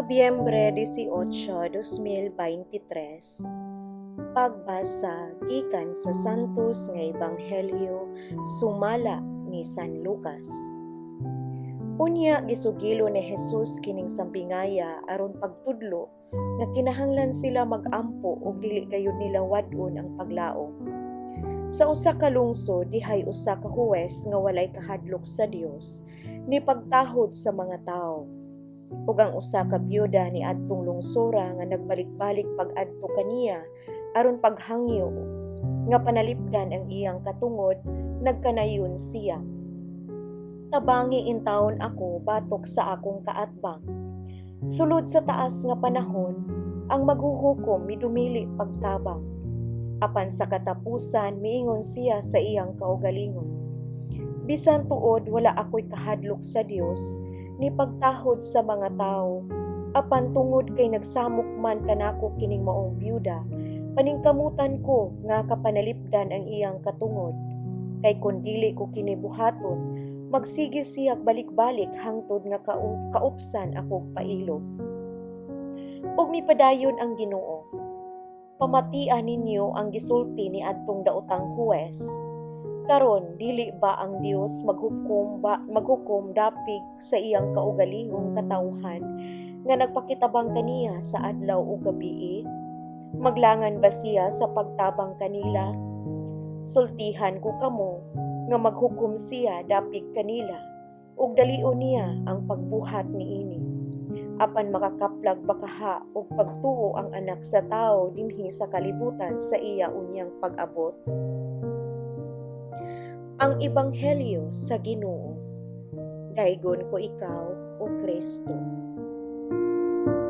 Nobyembre 18, 2023. Pagbasa gikan sa Santos nga Ebanghelyo sumala ni San Lucas. Unya gisugilo ni Jesus kining sambingaya aron pagtudlo nga kinahanglan sila mag-ampo ug dili gayud nila wad-on ang paglaom. Sa usa ka lungsod dihay usa ka huwes nga walay kahadlok sa Dios ni pagtahod sa mga tawo. Ug ang usa ka byuda ni adtong lungsora nga nagbalik-balik pag-adto kaniya aron paghangyo nga panalipdan ang iyang katungod, nagkanayon siya: "Tabangi intawon ako batok sa akong kaatbang." Sulod sa taas nga panahon, ang maghuhukom midumili pagtabang. Apan sa katapusan miingon siya sa iyang kaugalingon: "Bisan tuod wala ako'y kahadlok sa Dios ni pagtahod sa mga tawo, apan tungod kay nagsamok man kanako kining maong byuda, paningkamutan ko nga kapanalipdan ang iyang katungod. Kay kon dili ko kini buhaton, magsige siya balik-balik hangtod nga kaupsan akog pailob." Ug mipadayon ang Ginoo: "Pamatia ninyo ang gisulti ni adtong daotang huwes. Karon, dili ba ang Dios maghukom dapig sa iyang kaugalingong katawhan nga nagpakitabang kaniya sa adlaw ug gabii? Maglangan ba siya sa pagtabang kanila? Sultihan ko kamo nga maghukom siya dapig kanila ug dalion niya ang pagbuhat niini. Apan makakaplag ba kaha og pagtuo ang Anak sa Tawo dinhi sa kalibutan sa iya unyang pag-abot?" Ang Ebanghelyo sa Ginoo. Daygon ko ikaw, O Kristo.